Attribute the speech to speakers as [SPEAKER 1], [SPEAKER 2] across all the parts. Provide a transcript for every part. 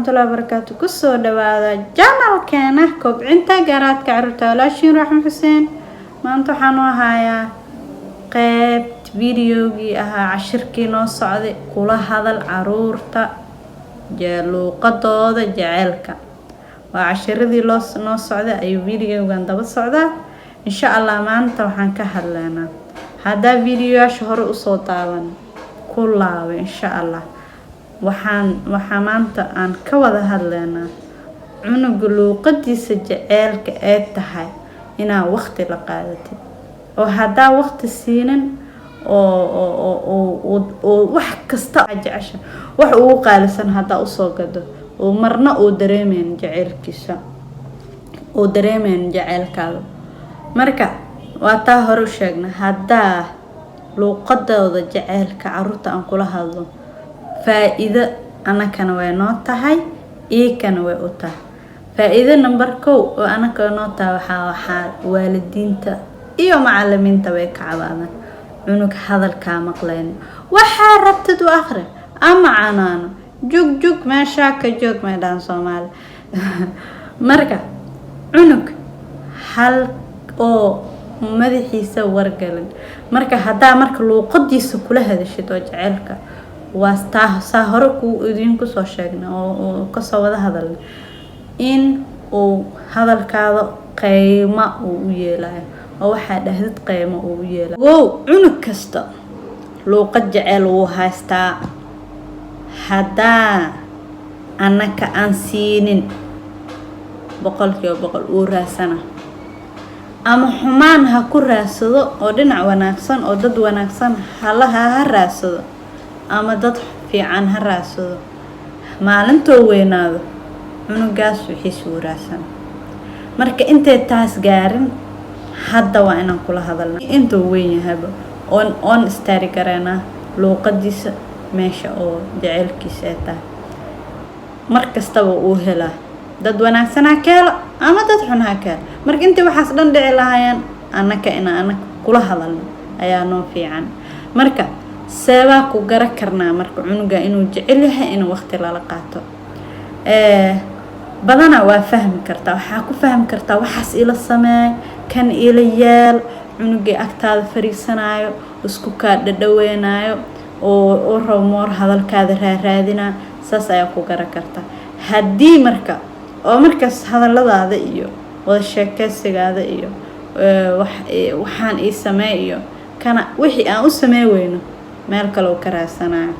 [SPEAKER 1] Waraxmatullahi wabarakaatu. Kusoo dhawaada channelkeena Kobcinta Garaadka Caruurta, walaashiin Raxmo Xuseen. Maanta waxaan u hayaa qeyb videogii ahaa cashirkii noo socday, kula hadal caruurta luuqadooda jaceylka. Waa cashiradii loo noo socday ayuu videogan daba socdaa, insha Allah. Maanta waxaan ka hadlaynaa, haddaa videoyaasha hore usoo daawan, ku laaba, insha Allah. Waxaa maanta aan ka wada hadlaynaa cunuga luuqadiisa jaceylka ee tahay inaa waqti la qaadatid, oo haddaa waqti siinin oo wax kasta aad jecesha, wax ugu qaalisan haddaa usoo gado, oo marna uu dareemeyn jaceylkiisa, uu dareemeyn jaceylkaada. Marka waa taa hore u sheegna, haddaa luuqadooda jaceylka caruurta aan kula hadlo, faa-iido anakana way noo tahay, iikana way u tahay faa-iido. Number kow oo anaka noo tahay, waxaa waalidiinta iyo macalimiinta way ka cabaadaan cunug hadalkaa maqlayn. Waxaa rabtid u akhri ama canaano, jug jug meeshaa ka joog, may dhahan Soomaali. Marka cunug hal oo madaxiisa wargalin, marka haddaa marka luuqadiisa kula hadashid oo jaceylka, waa taa saa hore ku idinku soo sheegnay oo kasoo wada hadalnay, in uu hadalkaada qiimo uu u yeelayo, oo waxaa dhahdid qiimo uu u yeelayo. Wow, cunug kasta luuqad jecel wuu haystaa. Haddaa annaka aan siinin, 100% uu raadsana, ama xumaan ha ku raadsado oo dhinac wanaagsan oo dad wanaagsan halaha ha raadsado, ama dad fiican ha raadsado. Maalintoo weynaado cunugaas wixiisa wuu raadsana. Marka intay taas gaarin, hadda waa inaan kula hadalna intuu weyn yahayba, oon istaari kareynaa luuqadiisa meesha oo jaceylkiisa ay tahay. Mar kastaba uu helaa, dad wanaagsan ha ka helo ama dad xun ha ka helo. Marka intii waxaas dhan dhici lahaayeen, annaka inaan anaka kula hadalno ayaa noo fiican. Marka seebaa ku gara karnaa marka cunuga inuu jecel yahay inuu waqti lala qaato? Badanaa waa fahmi kartaa. Waxaa ku fahmi kartaa: waxaas ila sameey, kan ila yeel. Cunugii agtaada fariisanaayo, isku kaa dhadhaweynayo, oo u rabo moor hadalkaada raaraadinaa, saas ayaa ku garan kartaa. Haddii marka oo markaas hadalladaada iyo wada sheekeysigaada iyo waxaan ii sameey iyo kana wixii aan u samey weyno, meel kale uu ka raadsanayo,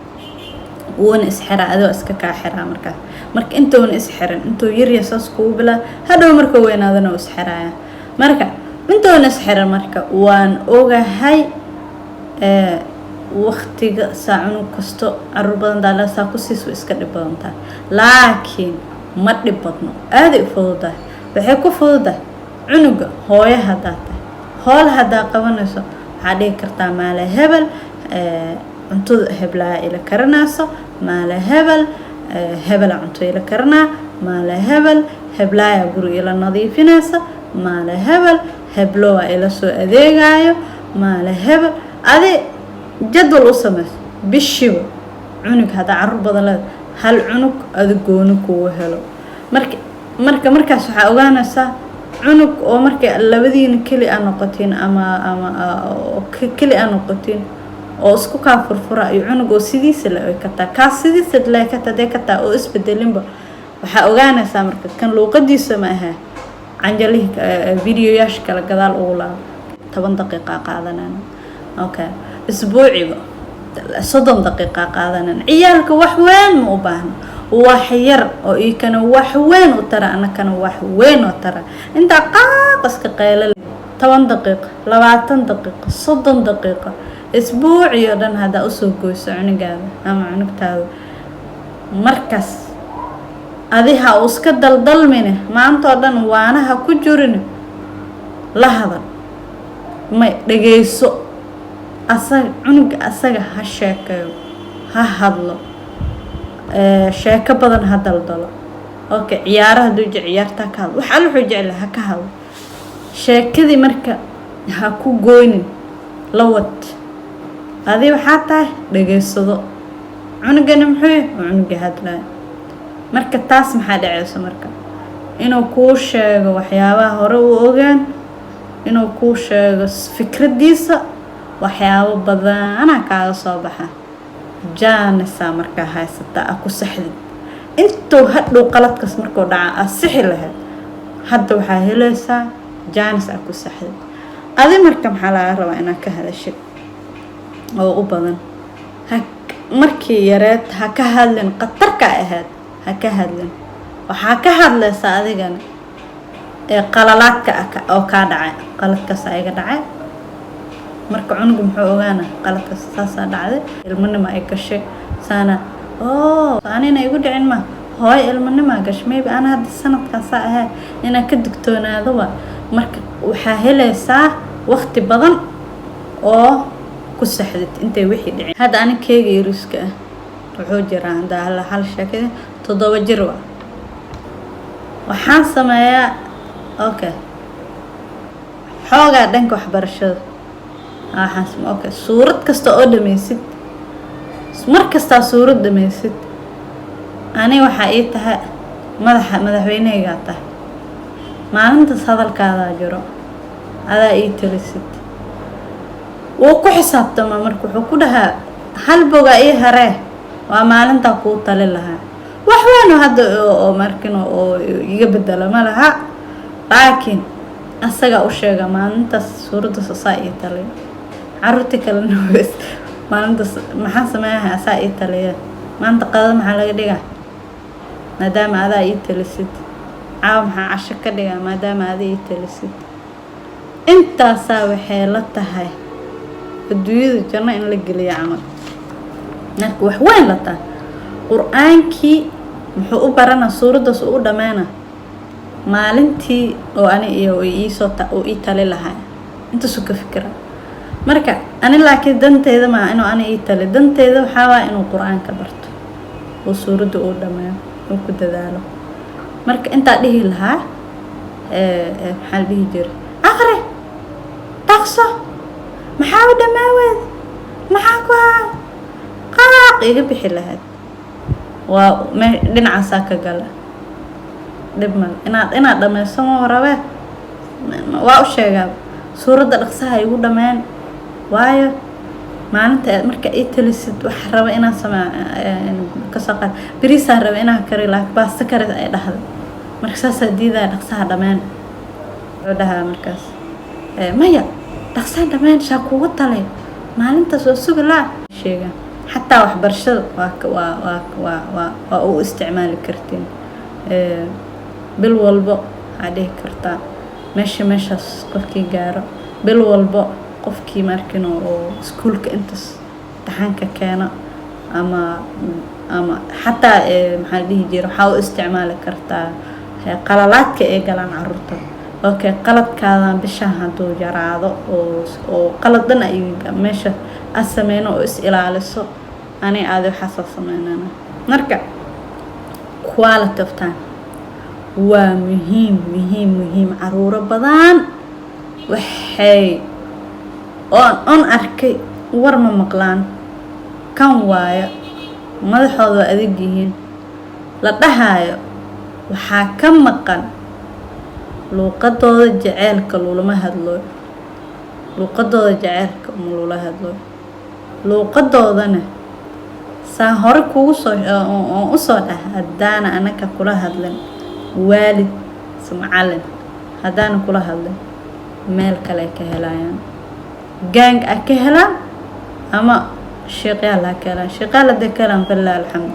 [SPEAKER 1] wuuna isxiraa, adoo iska kaa xiraa markaas. Marka intuuna isxirin, intuu yarya saas kugu bilaa, hadhow markuu weynaadana uu isxiraaya. Marka intuuna isxirin, marka waan ogahay waqtiga saa cunug kasto caruur badan daala saa ku siis way iska dhib badan tahay, laakiin ma dhib badno, aaday u fududahay. Waxay ku fududahay, cunuga hooyo haddaa tahay, hool haddaa qabanayso, waxaa dhihi kartaa: maale hebel cuntada heblaa ila karinayso, maale hebel hebela cunto ila karinaa, maale hebel heblaaya guri ila nadiifinaysa, maale hebel heblowa ila soo adeegayo, maale hebel. Adi jadwal u samayso bishiiba cunug. Haddaa caruur badan leeda, hal cunug adi gooni kugu helo. Marka markaas waxaa ogaanaysaa cunug oo marka labadiina keli a noqotiin ama keli a noqotiin oo isku kaa furfura, iyo cunug oo sidiisa la kataa, kaas sidiisa la kataa dee kataa oo isbedelinba. Waxaa ogaanaysaa marka kan luuqadiisa ma aha. Canjalihii videoyaasha kale gadaal ugu laabo. 10 daqiiqa qaadanayna, okay, isbuuciba 30 daqiiqa qaadanayna. Ciyaalka wax weyn ma u baahno, wax yar oo iikana wax weyn u tara, anakana wax weyn oo tara. Intaa qaaq iska qayla, 10 daqiiqo, 20 daqiiqo, 30 daqiiqo isbuucii oo dhan haddaa usoo goyso cunugaada ama cunugtaada, markaas adi ha uu iska daldalmine, maanta oo dhan waanaha ku jirin, la hadal, may dhageyso asaga. Cunuga asaga ha sheekeeyo, ha hadlo, sheeko badan ha daldalo. Okay, ciyaaro hadduu jecel, ciyaarta ha ka hadlo, wax alla wuxuu jecel ha ka hadlo. Sheekadii marka ha ku gooynin, la wad. Adi waxaa tahay dhageysado. Cunugana muxuu yahay? Waa cunuga hadlaya. Marka taas maxaa dhaceyso? Marka inuu kuu sheego waxyaabaha hore uu ogaan, inuu kuu sheego fikraddiisa, waxyaabo badana kaaga soo baxa. Chance-aa markaa haysataa a ku saxdid intuu hadhow qaladkaas markuu dhaca aad sixi lahayd. Hadda waxaa helaysaa chance aa ku saxdid adi. Marka maxaa laga rabaa? Inaad ka hadashid oo u badan. Ha markii yareed ha ka hadlin, khatarka ahayd ha ka hadlin. Waxaa ka hadlaysaa adigana ee qalalaadka oo kaa dhacay, qaladkaas iga dhacay. Marka cunugu muxuu ogaana? Qaladkaas saasaa dhacday, ilmanima ay gashay saana oo anina igu dhicin, ma hooyo ilmanimaa gashay, maybe ana hadda sanadkan saa ahay inaan ka digtoonaado. Waa marka waxaa helaysaa waqti badan oo ku saxdid intay wixii dhicin. Hadda ani keega yariska ah wuxuu jiraa hadda hal sheekada, 7 jir wa. Waxaan sameeyaa, okay, xoogaa dhanka waxbarashada waxaan, okay, suurad kasta oo dhameysid, mar kastaa suurad dhameysid, ani waxaa ii tahay madaxa madaxweynehaygaa tahay. Maalintaas hadalkaadaa jiro, adaa ii talisid. Wuu ku xisaabtamaa. Marka wuxuu ku dhahaa, hal bogaa ii haree, waa maalintaa kuu tali lahaa. Wax weyno hadda oo markin oo iga bedela ma laha, laakiin asagaa u sheega maalintaas suuraddaas asaa ii taliya. Caruurtii kalena maalintaas maxaa sameeyahay? Asaa ii taliya. Maanta qadada maxaa laga dhigaa maadaama adaa ii talisid? Caawa maxaa casho ka dhigaa maadaama ada ii talisid? Intaasaa waxay la tahay adduunyada janno in la geliyo camal. Marka wax weyn la tahay. Qur-aankii muxuu u baranaa? Suuraddaas uu u dhammeena maalintii oo ani iyo iisoo uu ii tali lahaa. Intaasuu ka fikira. Marka ani laakiin danteyda maa inuu ani ii tali. Danteyda waxaa waaya inuu qur-aanka barto oo suuradda uu dhammeeyo, uu ku dadaalo. Marka intaa dhihi lahaa, maxaa la dhihi jira, aqri, dhaqso, maxaa u dhamaaweed, maxaa ku haa qaaq iga bixi lahayd, waa me dhinacaasaa ka gala. Dhib male inaad dhammayso ma rabee. Waa u sheegaa suuradda dhaqsaha igu dhameen, waayo maalinta marka ii talisid waxa raba inaan samee. Kasoo qaad beriisaa raba inaan kari, laakiin baasto kari ay dhahday. Marka saasaa diidaya, dhaqsaha dhameen. Wuxuu dhahaa markaas, maya, dhaqsaan dhameen shaa kugu talay maalintaas waa sugi laa sheega. Xataa waxbarashada waa u isticmaali kartiin. Bil walbo waxaa dhihi kartaa meesha meeshaas qofkii gaaro, bil walbo qofkii markin oo iskuulka intaas imtixaanka keeno, ama xataa maxaa la dhihi jira, waxaa u isticmaali kartaa qalalaadka ay galaan caruurta. Okay, qaladkaadan bishaan hadduu yaraado oo qalad dhan ay meesha aad sameyno oo is ilaaliso, ani aadi waxaasaa sameynana. Marka quality of time waa muhiim, muhiim, muhiim. Caruuro badan waxay oon arkay war ma maqlaan kan waayo, madaxooda waa adag yihiin la dhahaayo. Waxaa ka maqan luuqadooda jaceylka lulama hadlooyo, luuqadooda jaceylka ma lula hadlooyo. Luuqadoodana saa hore kugu soo oon usoo dhah, haddaana anaka kula hadlin waalid mise macalin, haddaana kula hadlin, meel kale ay ka helayaan, gang a ka helaan ama sheeqyaal ha ka helaan. Sheeqyaal hadday ka helaan, falilah alxamdu.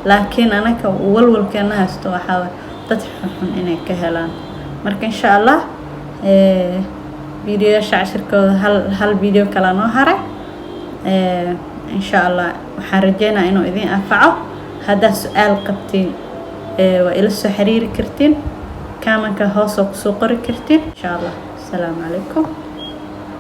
[SPEAKER 1] Laakiin anaka walwalkeena haysto waxaa waay dad xunxun inay ka helaan. Marka insha Allah videoyaasha cashirkooda hal hal video kalaa noo haray. Insha Allah waxaan rajeynaa inuu idin anfaco. Haddaad su-aal qabtiin, waa ila soo xiriiri kartiin, comment-ka hoos oo kusoo qori kartiin insha Allah. Asalaamu calaykum.